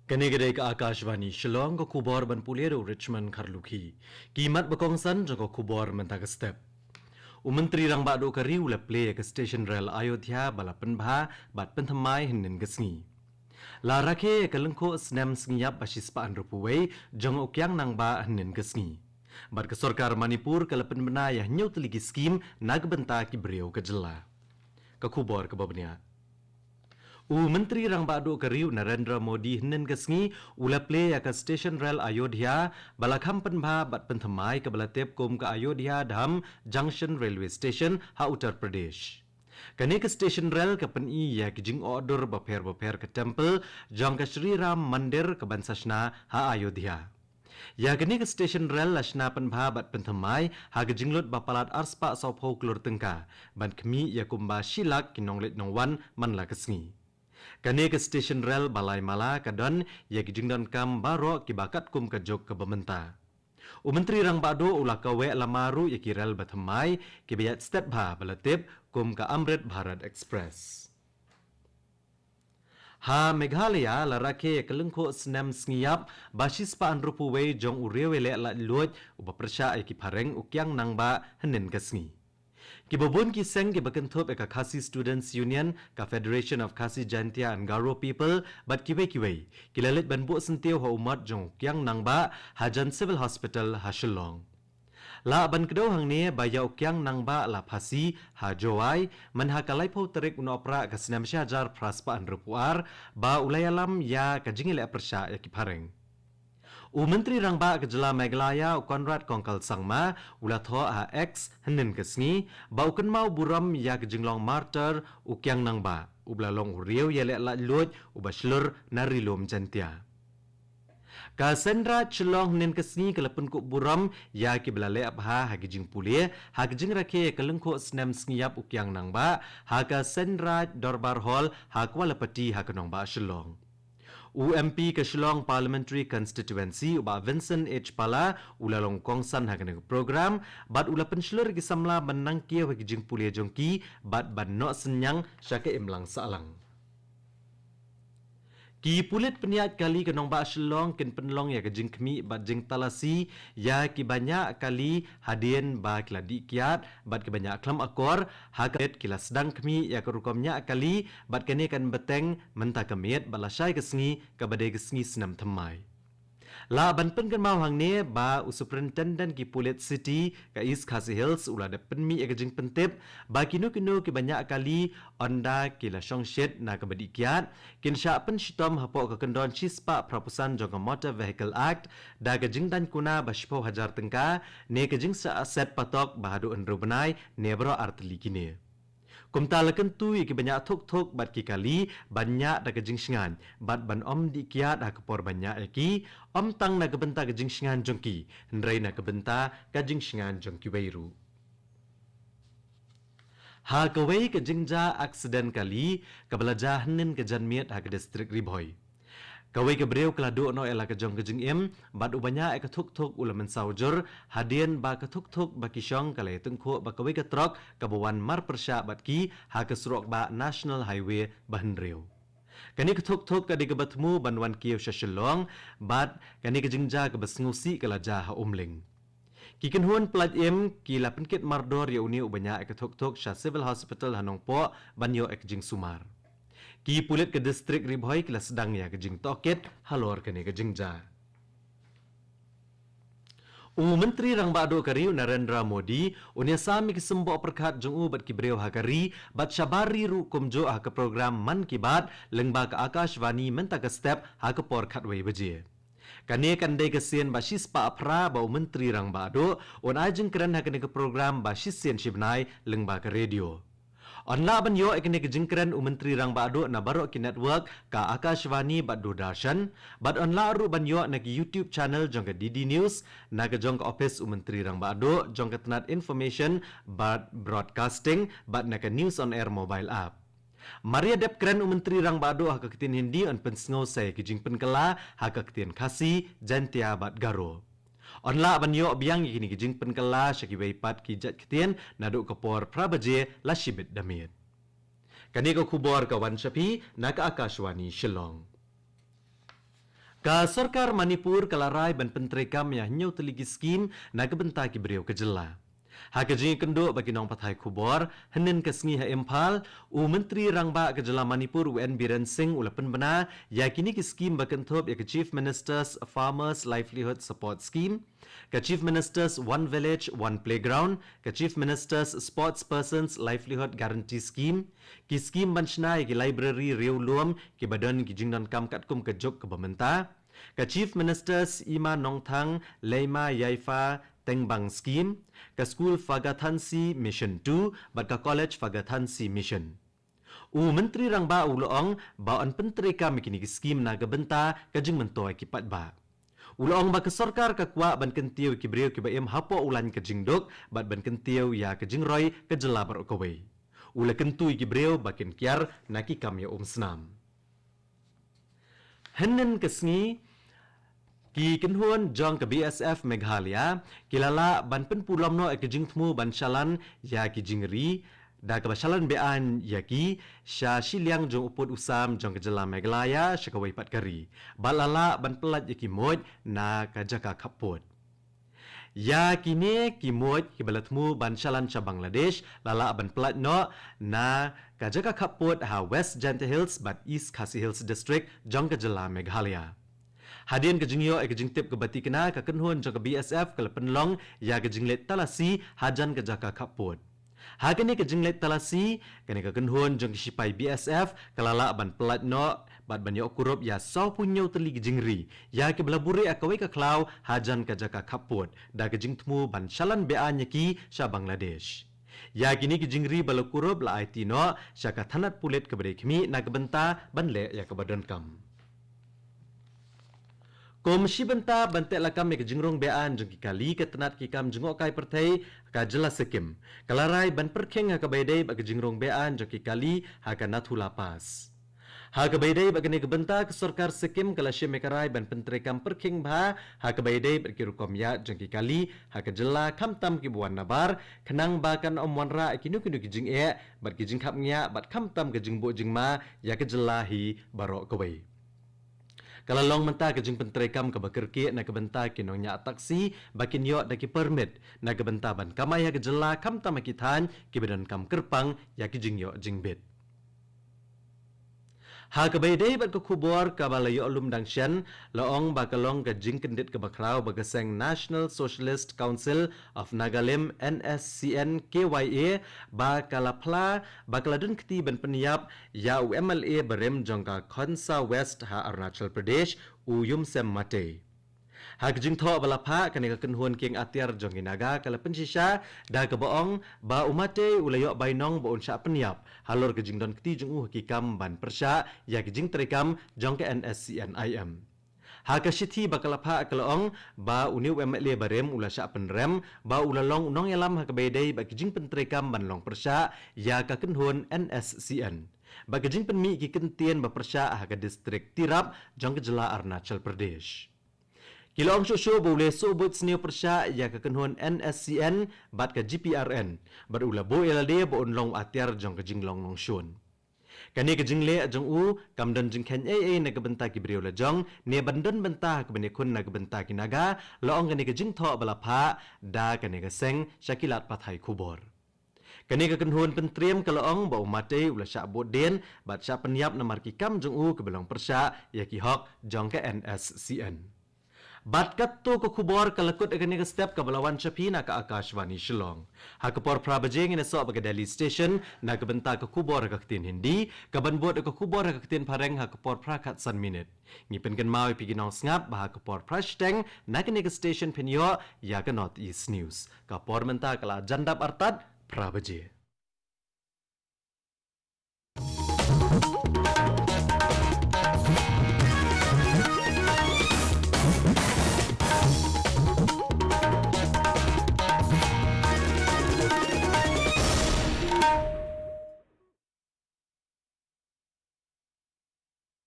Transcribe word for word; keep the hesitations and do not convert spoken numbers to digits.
Kane ka dei ka Akashvani Shillong, ka khubor ban pule da u Richmond Kharlukhi. Ki mat ba kongsan jong ka khubor mynta ka step. U Myntri Rangbah Duh ka ri u la plie ïa ka station rel Ayodhya ba la pynbha bad pynthymmai hynnin ka sngi. La rakhe ïa ka lyngkhuh snem sngi ïap ba shispah hynriewphew wei jong u Kiang Nangbah hynnin ka sngi. Bad ka sorkar Manipur ka la pynbna ïa hynñiew tylli ki skim na ka bynta ki briew ka jylla. Ka khubor kaba bniah. U Myntri Rangbah Duh ka ri u Narendra Modi hynnin ka sngi u la plie ïa ka station rel Ayodhya ba la kham pynbha bad pynthymmai kaba la tip kum ka Ayodhya Dham Junction Railway Station ha Uttar Pradesh. Kane ka station rel ka pyni ïa ki jingohdur bapher bapher ka temple jong ka Shri Ram Mandir kaban sa shna ha Ayodhya. Ïa kane ka station rel la shna pynbha bad pynthymmai ha ka jinglut ba palat arspah sawphew klur tyngka ban khmih ïa kumba shi lak ki nongleit nongwan man la ka sngi. Kane ka station rel ba lai mala ka don ïa ki jingdonkam baroh kiba katkum ka juk kaba mynta. U Myntri Rangbah Duh u la kaweh lama ruh ïa ki rel ba thymmai kiba ïaid stet bha ba la tip kum ka Amrit Bharat Express. Ha Meghalaya la rakhe ïa ka lyngkhuh snem sngi ïap ba shispah hynriewphew wei jong u riew ïaleh laitluid uba pyrshah ïa ki phareng u Kiang Nangbah hynnin ka sngi. Kiba bun ki seng kiba kynthup ïa ka Khasi Students Union, ka Federation of Khasi Jaintia and Garo People bad kiwei kiwei ki la leit ban buh syntiew ha u mot jong u Kiang Nangbah hajan Civil Hospital ha Shillong. Lah ban kdew hangne ba ïa u Kiang Nangbah la phasi ha Jowai man ha ka laiphew tarik u Nohprah ka snem shi hajar phra spah hynriewphew ar ba u la ïalam ïa ka jingïaleh pyrshah ïa ki phareng. U Myntri Rangbah ka jylla Meghalaya u Conrad Kongkal Sangma u la thoh ha X hynnin ka sngi ba u kynmaw burom ïa ka jinglong martyr u Kiang Nangbah uba la long u riew ïaleh laitluid uba shlur na Ri-lum Jaintia. Ka Seiñ Raij Shillong hynnin ka sngi ka la pynkup burom ïa kiba la leh bha ha ki jingpule ha ka jingrakhe ïa ka lyngkhuh snem sngi ïap u Kiang Nangbah ha ka Seiñ Raij Dorbar Hall ha Kawalapati ha ka nongbah Shillong. U M P ka Shillong Parliamentary Constituency u Bah Vincent H Pala u la long kongsan ha kane ka program bad u la pynshlur ïa ki samla ban nang kiew ha ki jingpule jong ki bad ban noh synñiang sha ka imlang sahlang. Ki pulit pynïaid kali ka nongbah Shillong kin pynlong ïa ka jingkhmih bad jingtalasi ïa kiba ñiah kali hadien ba ki la dih kiad bad kiba ñiah khlem akor ha ka met ki la sdang khmih ïa ka rukom ñiah kali bad kane kan bteng mynta ka miet bad lashai ka sngi kaba dei ka sngi snem thymmai. Lah ban pynkynmaw hangne ba u Superintendent ki pulit City ka East Khasi Hills u la dep pynmih ïa ka jingpyntip ba kino kino kiba ñiah kali ynda ki la shongshit na kaba dih kiad kin shah pynshitom hapoh ka kyndon shispah phraphew san jong ka Motor Vehicle Act da ka jingdaiñ kuna ba shiphew hajar tyngka ne ka jingshah set patok ba haduh hynriew bnai ne baroh ar tylli kine. Kumta la kyntu ïa kiba ñiah thuk thuk bad ki kali ban ñiah da ka jingsngaiñ bad ban ym dih kiad ha ka por ban ñiah ïa ki, ym tang na ka bynta ka jingsngaiñ jong ki hynrei na ka bynta ka jingsngaiñ jong kiwei ruh. Ha kawei ka jingjia aksiden kali kaba la jia hynnin ka janmiet ha ka distrik Ri Bhoi, kawei ka briew ka la duh noh ïa la ka jong ka jingim bad uba ñiah ïa ka thuk thuk u la mynsaw jur hadien ba ka thuk thuk ba ki shong ka la ïatyngkhuh bad kawei ka trok kaba wan marpyrshah bad ki ha ka surok bah National Highway ba hynriew. Kane ka thuk thuk ka dei kaba thmu ban wan kiew sha Shillong bad kane ka jingjia kaba sngewsih ka la jia ha Umling. Ki kynhun pyllait im ki la pynkit mardor ïa une uba ñiah ïa ka thuk thuk sha Civil Hospital ha Nongpoh ban ïoh ïa ka jingsumar. Ki pulit ka distrik Ri Bhoi ki la sdang ïa ka jingtohkit halor kane ka jingjia. U Myntri Rangbah Duh ka ri u Narendra Modi un ïasam ïa ki symboh pyrkhat jong u bad ki briew ha ka ri bad shabar ri ruh kumjuh ha ka program Mann Ki Baat lyngba ka Akashvani mynta ka step ha ka por khatwei baje. Kane kan dei ka sien ba shispah phra ba u Myntri Rangbah Duh un ai jingkren ha kane ka program ba shisien shibnai lyngba ka radio. Yn lah ban ïoh ïa kane ka jingkren u Myntri Rangbah Duh na baroh ki network ka Akashvani bad Doordarshan bad yn lah ruh ban ïoh na ki YouTube channel jong ka D D News, na ka jong ka ophis u Myntri Rangbah Duh jong ka tnat Information bad Broadcasting bad na ka News on Air mobile app. Mar ïa dep kren u Myntri Rangbah Duh ha ka ktien Hindi yn pynsngew sa ïa ki jingpynkylla ha ka ktien Khasi, Jaintia bad Garo. Yn lah ban ïoh biang ïa kine ki jingpynkylla sha kiwei pat ki jait ktien naduh ka por phra baje la shibit da miet. Kane ka khubor ka wan sha phi na ka Akashvani Shillong. Ka sorkar Manipur ka la rai ban pyntreikam ïa hynñiew tylli ki skim na ka bynta ki briew ka jylla. Ha ka jingïakynduh bad ki nongpathai khubor hynnin ka sngi ha Imphal, u Myntri Rangbah ka jylla Manipur, u N Biren Singh, u la pynbna ïa kine ki skim ba kynthup ïa ka Chief Minister's Farmers Livelihood Support Scheme, ka Chief Minister's One Village One Playground, ka Chief Minister's Sports Person's Livelihood Guarantee Scheme, ki skim ban shna ïa ki library riewlum kiba don ki jingdonkam katkum ka juk kaba mynta, ka Chief Minister's Ima Nongthang Leima Yaifa Tengbang Scheme, ka School Fagathansi Mission two bad ka College Fagathansi Mission. U Myntri Rangbah u la ong ba yn pyntreikam ïa kine ki skim na ka bynta ka jingmyntoi ki paidbah. U la ong ba ka sorkar ka kwah ban kyntiew ïa ki briew kiba im hapoh u lain ka jingduk bad ban kyntiew ïa ka jingroi ka jylla baroh kawei. U la kyntu ïa ki briew ba kin kiar na ki kam ïa umsnam. Hynnin ka sngi, ki kynhun jong ka B S F Meghalaya ki la lah ban pynpulom noh ïa ka jingthmu ban shalan ïa ki jingri da kaba shalan be-aiñ ïa ki sha shiliang jong u pud u sam jong ka jylla Meghalaya sha kawei pat ka ri, bad la lah ban pyllait ïa ki muid na ka jaka khappud. Ïa kine ki muid kiba la thmu ban shalan sha Bangladesh la lah ban pyllait noh na ka jaka khappud ha West Jaintia Hills bad East Khasi Hills District jong ka jylla Meghalaya. Hadien ka jingïoh ïa ka jingtip kaba tikna, ka kynhun jong ka B S F ka la pynlong ïa ka jingleit talasi hajan ka jaka khappud. Ha kane ka jingleit talasi, kane ka kynhun jong ki shipai B S F ka la lah ban pyllait noh bad ban ïoh kurup ïa sawphew hynñiew tylli ki jingri ïa kiba la buhrieh ha kawei ka khlaw hajan ka jaka khappud da ka jingthmu ban shalan be-aiñ ïa ki sha Bangladesh. Ïa kine ki jingri ba la kurup la aiti noh sha ka thanat pulit kaba dei khmih na ka bynta ban leh ïa kaba donkam. Kum shi bynta ban teh lakam ïa ka jingrung be-aiñ jong ki kali, ka tnat ki kam jngohkai pyrthei ka jylla Sikkim ka la rai ban pyrkhing ha kaba ïadei bad ka jingrung be-aiñ jong ki kali ha ka Nathu La Pass. Ha kaba ïadei bad kane ka bynta, ka sorkar Sikkim ka la shim ïa ka rai ban pyntreikam pyrkhing bha ha kaba ïadei bad ki rukom ïaid jong ki kali ha ka jylla, khamtam kiba wan nabar, khnang ba kan ym wanrah ïa kino kino ki jingeh bad ki jingkhapngiah bad khamtam ka jingbuh jingma ïa ka jylla hi baroh kawei. Ka la long mynta ka jingpyntreikam kaba kyrkieh na ka bynta ki nongñiah taxi ba kin ïoh da ki permit na ka bynta ban kamai ha ka jylla, khamtam ha ki thaiñ kiba donkam kyrpang ïa ki jingïoh jingbit. Ha kaba ïadei bad ka khubor kaba la ïoh lum dang shen, la ong ba ka long ka jingkyndit kaba khraw ba ka seng National Socialist Council of Nagalim, N S C N K Y A, ba ka la phla ba ka la don kti ban pynïap ïa u M L A barim jong ka Khonsa West ha Arunachal Pradesh, u Yumsem Matey. Ha ka jingthoh ba la phah, kane ka kynhun kieng atiar jong ki Naga ka la pynshisha da kaba ong ba u Matey u la ïoh bainong ba un shah pynïap halor ka jingdon kti jong u ha ki kam ban pyrshah ïa ka jingtreikam jong ka N S C N I M. Ha ka shithi ba ka la phah ka la ong ba une u M L A barim u la shah pynrem ba u la long u nongïalam ha kaba ïadei bad ka jingpyntreikam ban long pyrshah ïa ka kynhun N S C N bad ka jingpynmih ki kyntien ba pyrshah ha ka distrik Tirap jong ka jylla Arunachal Pradesh. Ki la ong shuh shuh ba u la ïasuh buit sniew pyrshah ïa ka kynhun N S C N bad ka G P R N bad u la buh ïalade ba un long u atiar jong ka jinglong nongshun. Kane ka jingleh jong u kam don jingkheiñ ei ei na ka bynta ki briew la jong ne ban don bynta ha kaba ïakhun na ka bynta ki Naga, la ong kane ka jingthoh ba la phah da kane ka seng sha ki lad pathai khubor. Kane ka kynhun pyntriem ka la ong ba u Matey u la shah bud dien bad shah pynïap namar ki kam jong u kiba long pyrshah ïa ki hok jong ka N S C N. Bad katto ka khubor ka la kut ha kane ka step kaba la wan sha phi na ka Akashvani Shillong. Ha ka por phra baje ngin ïasoh bad ka Delhi Station na ka bynta ka khubor ha ka ktien Hindi, kaban bud ka khubor ha ka ktien Phareng ha ka por phra khatsan minit. Ngi pynkynmaw ïa phi ki nongsngap ba ha ka por phra shiteng na kane ka station phin ïoh ïa ka North East News. Ka por mynta ka la jan dap artat phra baje.